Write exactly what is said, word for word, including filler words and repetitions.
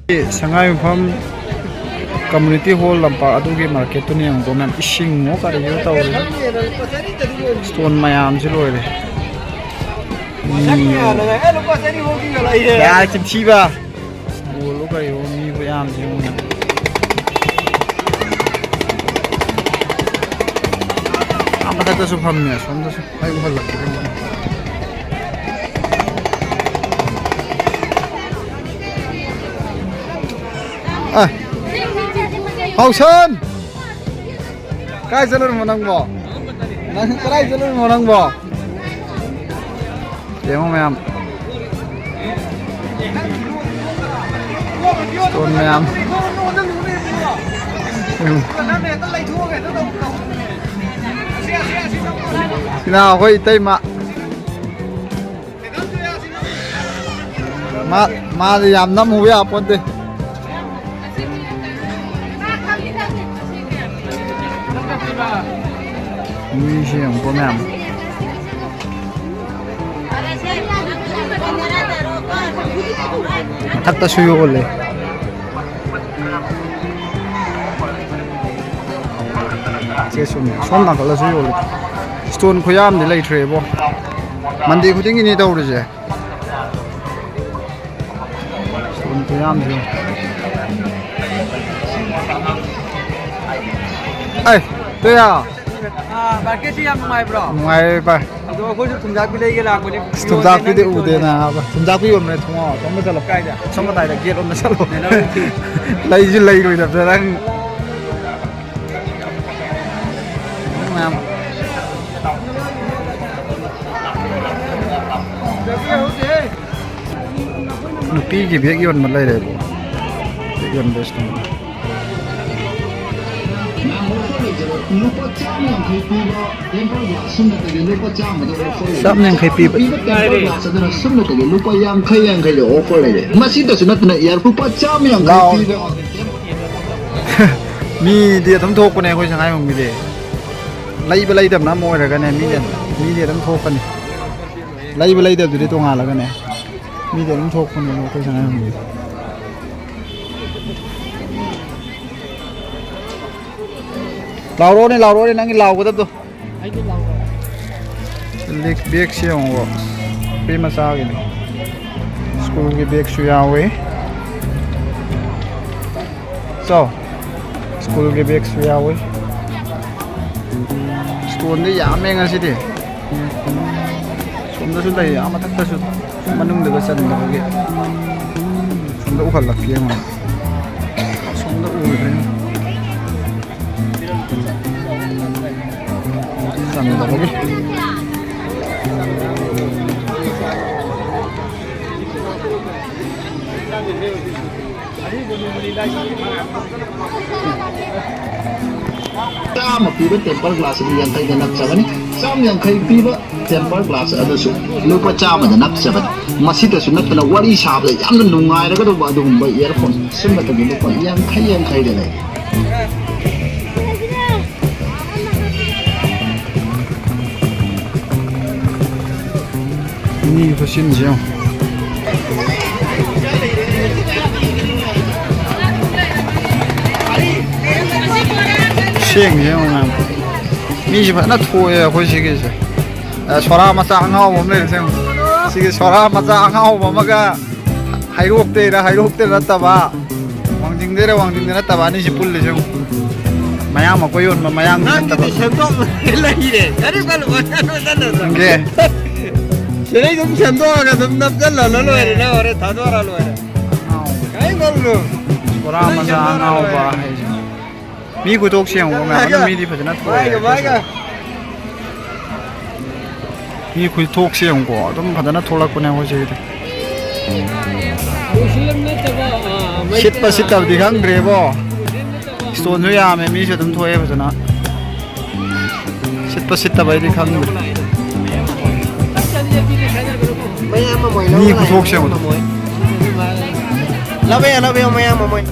ꯁꯉꯥꯏꯌꯨꯝꯐꯝ community hall ꯂꯝꯄꯥꯛ ꯑꯗꯨꯒꯤ market ꯇꯨꯅ ꯌꯦꯡꯉꯨꯀꯣ ꯃꯌꯥꯝ, ꯏꯁꯤꯡꯉꯣ ꯀꯔꯤꯑꯣ ꯇꯧꯔꯦ꯫ Stall ꯃꯌꯥꯝꯁꯤ ꯂꯣꯏꯔꯦ꯫ ꯃꯤ ꯌꯥꯔꯦ, ꯆꯤꯟꯊꯤꯕ꯫ Stall ꯂꯣ ꯀꯔꯤꯑꯣ ꯃꯤ ꯈꯨꯌꯥꯝꯁꯤ ꯌꯦꯡꯉꯨ ꯃꯌꯥꯝ꯫ ꯑꯥ ꯃꯊꯛꯇꯁꯨ ꯐꯝꯃꯦ, ꯑꯁꯣꯝꯗꯁꯨ꯫ ꯑꯩ ꯎꯍꯜꯂꯛꯀꯦ꯫ ꯑ, ꯍꯥꯎꯁꯟ! ꯀꯥꯏ ꯆꯠꯂꯨꯔꯃꯣ ꯅꯪꯕꯣ? ꯅꯪ ꯀꯗꯥꯏ ꯆꯠꯂꯨꯔꯃꯣ ꯅꯪꯕꯣ? ꯌꯦꯡꯉꯣ ꯃꯌꯥꯝ꯫ Stall ꯃꯌꯥꯝ꯫ ꯎꯝ꯫ ꯁꯤꯅ ꯑꯩꯈꯣꯏ ꯏꯇꯩꯃ꯫ ꯃꯥ, ꯃꯥꯗꯤ ꯌꯥꯝ ꯅꯝꯃꯨꯕ ꯌꯥꯄꯣꯟꯇꯦ꯫ ꯃꯤꯁꯦ ꯌꯦꯡꯉꯨꯀꯣ ꯃꯌꯥꯝ꯫ ꯃꯊꯛꯇꯁꯨ ꯌꯣꯜꯂꯦ꯫ ꯁꯦ ꯁꯨꯝ ꯁꯣꯝ ꯅꯥꯀꯜꯗꯁꯨ ꯌꯣꯜꯂꯦ꯫ Stall ꯈꯨꯌꯥꯝꯗꯤ ꯂꯩꯇ꯭ꯔꯦꯕꯣ꯫ Monday ꯈꯨꯗꯤꯡꯒꯤꯅꯤ ꯇꯧꯔꯤꯁꯦ꯫ Stall ꯈꯨꯌꯥꯝꯁꯦ꯫ ꯑꯩ, ꯇꯣꯌꯥ꯫ ꯑꯥ, market ꯁꯤ ꯌꯥꯝ ꯅꯨꯡꯉꯥꯏꯕ꯭ꯔꯣ? ꯅꯨꯡꯉꯥꯏꯔꯦ ꯚꯥꯏ꯫ ꯑꯗꯣ ꯑꯩꯈꯣꯏꯁꯨ ꯊꯨꯝꯖꯥꯛꯄꯤ ꯂꯩꯒꯦ ꯂꯥꯛꯄꯅꯦ꯫ ꯑꯁ, ꯊꯨꯝꯖꯥꯛꯄꯤꯗꯤ ꯌꯣꯟꯗꯦ ꯎꯗꯦ ꯅꯪ ꯅꯥꯕ꯫ ꯊꯨꯝꯖꯥꯛꯄꯤ ꯌꯣꯟꯕꯅꯦ ꯊꯣꯡꯉꯣ꯫ ꯑꯁꯣꯝꯗ ꯆꯠꯂꯣ꯫ ꯀꯥꯏꯗ? ꯑꯁꯣꯝ ꯃꯇꯥꯏꯗ gate ꯂꯣꯝꯗ ꯆꯠꯂꯣ꯫ ꯂꯩꯁꯨ ꯂꯩꯔꯣꯏꯗꯕꯗ ꯅꯪ꯫ ꯃꯌꯥꯝ꯫ ꯅꯨꯄꯤꯒꯤ bag ꯌꯣꯟꯕ ꯂꯩꯔꯦꯕꯣ꯫ Bag ꯌꯣꯟꯕ store꯫ ꯂꯨꯄꯥ ꯆꯥꯝ ꯌꯥꯡꯈꯩ ꯄꯤꯕ tempered glass ꯑꯃꯗꯒꯤ ꯂꯨꯄꯥ ꯆꯥꯝꯃꯗ offer ꯂꯩꯔꯦ꯫ ꯆꯥꯝ ꯌꯥꯡꯈꯩ ꯄꯤꯕ꯫ Tempered glass ꯑꯗꯨꯅ ꯁꯨꯞꯅꯇꯒꯤ ꯂꯨꯄꯥ ꯌꯥꯡꯈꯩ, ꯌꯥꯡꯈꯩꯗ offer ꯂꯩꯔꯦ꯫ ꯃꯁꯤꯗꯁꯨ ꯅꯠꯇꯅ ꯏꯌꯥꯔ ꯂꯨꯄꯥ ꯆꯥꯝꯃ ꯌꯥꯡꯈꯩ ꯂꯥꯎ꯫ ꯄꯤꯕ꯫ ꯃꯤꯗꯤ ꯑꯗꯨꯝ ꯊꯣꯛꯄꯅꯦ ꯑꯩꯈꯣꯏ ꯁꯉꯥꯏꯌꯨꯝꯐꯝꯒꯤꯗꯤ꯫ ꯂꯩꯕ ꯂꯩꯗꯕꯅ ꯑꯃ ꯑꯣꯏꯔꯒꯅꯦ, ꯃꯤꯗꯤ, ꯃꯤꯗꯤ ꯑꯗꯨꯝ ꯊꯣꯛꯄꯅꯤ꯫ ꯂꯩꯕ ꯂꯩꯗꯕꯗꯨꯗꯤ ꯇꯣꯉꯥꯜꯂꯒꯅꯦ꯫ ꯃꯤꯗꯤ ꯑꯗꯨꯝ ꯊꯣꯛꯄꯅꯦꯕ ꯑꯩꯈꯣꯏ ꯁꯉꯥꯏꯌꯨꯝꯐꯝꯒꯤꯗꯤ꯫ ꯂꯥꯎꯔꯛꯑꯣꯅꯦ, ꯂꯥꯎꯔꯛꯑꯣꯅꯦ, ꯅꯪꯒꯤ ꯂꯥꯎꯒꯗꯕꯗꯣ꯫ ꯕꯦꯒꯁꯤ ꯌꯦꯡꯉꯣ, ꯅꯨꯄꯤ ꯃꯆꯥꯒꯤꯅꯤ꯫ ꯁ꯭ꯀꯨꯜꯒꯤ ꯕꯦꯒꯁꯨ ꯌꯥꯎꯏ꯫ ꯆꯥꯎ꯫ ꯁ꯭ꯀꯨꯜꯒꯤ ꯕꯦꯒꯁꯨ ꯌꯥꯎꯏ꯫ ꯁ꯭ꯇꯣꯟꯗꯤ ꯌꯥꯝꯃꯦ ꯉꯁꯤꯗꯤ꯫ ꯁꯣꯝꯗꯁꯨ ꯂꯩ, ꯑꯥ ꯃꯊꯛꯇꯁꯨ, ꯃꯅꯨꯡꯗꯒ ꯆꯟꯗꯕꯒꯤ꯫ ꯁꯣꯝꯗ ꯎꯍꯜꯂꯛꯀꯦ ꯌꯦꯡꯉꯣ꯫ ꯁꯣꯝꯗ ꯎꯗ꯭ꯔꯦ꯫ ꯆꯟꯗꯕꯒꯤ꯫ ꯆꯥꯝꯃ ꯄꯤꯕ tempered glass ꯑꯗꯨ ꯌꯥꯡꯈꯩꯗ ꯅꯞꯆꯒꯅꯤ꯫ ꯆꯥꯝ ꯌꯥꯡꯈꯩ ꯄꯤꯕ tempered glass ꯑꯗꯨꯁꯨ ꯂꯨꯄꯥ ꯆꯥꯝꯃꯗ ꯅꯞꯆꯕꯅꯤ꯫ ꯃꯁꯤꯗꯁꯨ ꯅꯠꯇꯅ ꯋꯥꯔꯤ ꯁꯥꯕꯗ ꯌꯥꯝꯅ ꯅꯨꯡꯉꯥꯏꯔꯒꯗꯧꯕ ꯑꯗꯨꯒꯨꯝꯕ earphone ꯁꯤꯃꯇꯒꯤ ꯂꯨꯄꯥ ꯌꯥꯡꯈꯩ ꯌꯥꯡꯈꯩꯗ ꯂꯩ꯫ ꯃꯤ ꯈꯨꯠꯁꯤꯟꯁꯦ ꯌꯦꯡꯉꯣ꯫ ꯁꯦꯡꯁꯦ ꯌꯦꯡꯉꯣ ꯃꯌꯥꯝ꯫ ꯃꯤꯁꯦ ꯐꯖꯅ ꯊꯣꯛꯑꯦ ꯑꯩꯈꯣꯏ ꯁꯤꯒꯤꯁꯦ꯫ ꯑ, ꯁꯣꯔꯥ ꯃꯆꯥ ꯑꯉꯥꯎꯕ ꯑꯃ ꯂꯩꯔꯦ ꯌꯦꯡꯉꯣ꯫ ꯁꯤꯒꯤ ꯁꯣꯔꯥ ꯃꯆꯥ ꯑꯉꯥꯎꯕ ꯑꯃꯒ ꯍꯩꯔꯣꯛꯇꯩꯔ ꯍꯩꯔꯣꯛꯇꯩ ꯅꯠꯇꯕ, ꯋꯥꯡꯖꯤꯡꯗꯩꯔ ꯋꯥꯡꯖꯤꯡꯗꯩ ꯅꯠꯇꯕ ꯑꯅꯤꯁꯤ ꯄꯨꯜꯂꯤꯁꯦ ꯌꯦꯡꯉꯣ꯫ ꯃꯌꯥꯡ ꯃꯀꯣꯏ ꯌꯣꯟꯕ ꯃꯌꯥꯡꯗꯤ ꯅꯠꯇꯕ꯫ ꯅꯪꯒꯤꯗꯤ ꯁꯦꯝꯗꯣꯛ ꯂꯩꯔꯦ꯫ ꯀꯔꯤ ꯈꯜꯂꯨ ꯋꯥꯈꯜ ꯋꯥꯈꯜ ꯅꯠꯇ꯭ꯔꯣ? ꯈꯪꯗꯦ꯫ ꯁꯤꯗꯩ ꯑꯗꯨꯝ ꯁꯦꯝꯗꯣꯛꯑꯒ ꯑꯗꯨꯝ ꯅꯞꯆꯜꯂ ꯂꯣꯏꯔꯦ꯫ ꯅꯪ ꯍꯣꯔꯦꯟ ꯊꯥꯗꯣꯛꯑꯔ ꯂꯣꯏꯔꯦ꯫ ꯀꯔꯤꯝ ꯈꯜꯂꯨꯅꯨ꯫ ꯕꯣꯔꯥ ꯁꯤꯗꯩ ꯃꯆꯥ ꯁꯦꯝꯗꯣꯛꯑꯔ ꯑꯉꯥꯎꯕ ꯂꯣꯏꯔꯦ꯫ ꯍꯥꯏꯁꯦ꯫ ꯃꯤ ꯈꯨꯇꯣꯛꯁꯦ ꯌꯦꯡꯉꯣ ꯃꯌꯥꯝ꯫ ꯑꯗꯨ ꯃꯤꯗꯤ ꯐꯖꯅ ꯊꯣꯛꯑꯦ꯫ ꯃꯥꯏꯒ, ꯃꯥꯏꯒ꯫ ꯃꯤ ꯈꯨꯊꯣꯛꯁꯦ ꯌꯦꯡꯉꯨꯀꯣ, ꯑꯗꯨꯝ ꯐꯖꯅ ꯊꯣꯛꯂꯛꯄꯅꯦ ꯑꯩꯈꯣꯏ ꯁꯤꯒꯤꯗꯤ꯫ ꯃꯨꯁꯂꯤꯝ ꯅꯠꯇꯕ, ꯑꯥ, ꯃꯩꯇꯩ-, ꯁꯤꯠꯄ ꯁꯤꯠꯇꯕꯗꯤ ꯈꯪꯗ꯭ꯔꯦꯕꯣ꯫ ꯃꯨꯁꯂꯤꯝ ꯅꯠꯇꯕ꯫ ꯁ꯭ꯇꯣꯟꯁꯨ ꯌꯥꯝꯃꯦ, ꯃꯤꯁꯨ ꯑꯗꯨꯝ ꯊꯣꯛꯑꯦ ꯐꯖꯅ꯫ ꯁꯤꯠꯄ ꯁꯤꯠꯇꯕ ꯑꯩꯗꯤ ꯈꯪꯗ꯭ꯔꯦ꯫ ꯃꯌꯥꯝ ꯑꯃ ꯃꯣꯏ ꯃꯤ ꯂꯧꯕ ꯈꯨꯊꯣꯛꯁꯦ ꯂꯥꯛꯑꯦ, ꯌꯦꯡꯉꯨ꯫ ꯃꯌꯥꯝ ꯑꯃ ꯃꯣꯏ꯫ ꯂꯧꯕ ꯌꯥꯏ, ꯂꯧꯕ ꯌꯥꯏ, ꯃꯌꯥꯝ ꯑꯃ ꯃꯣꯏ꯫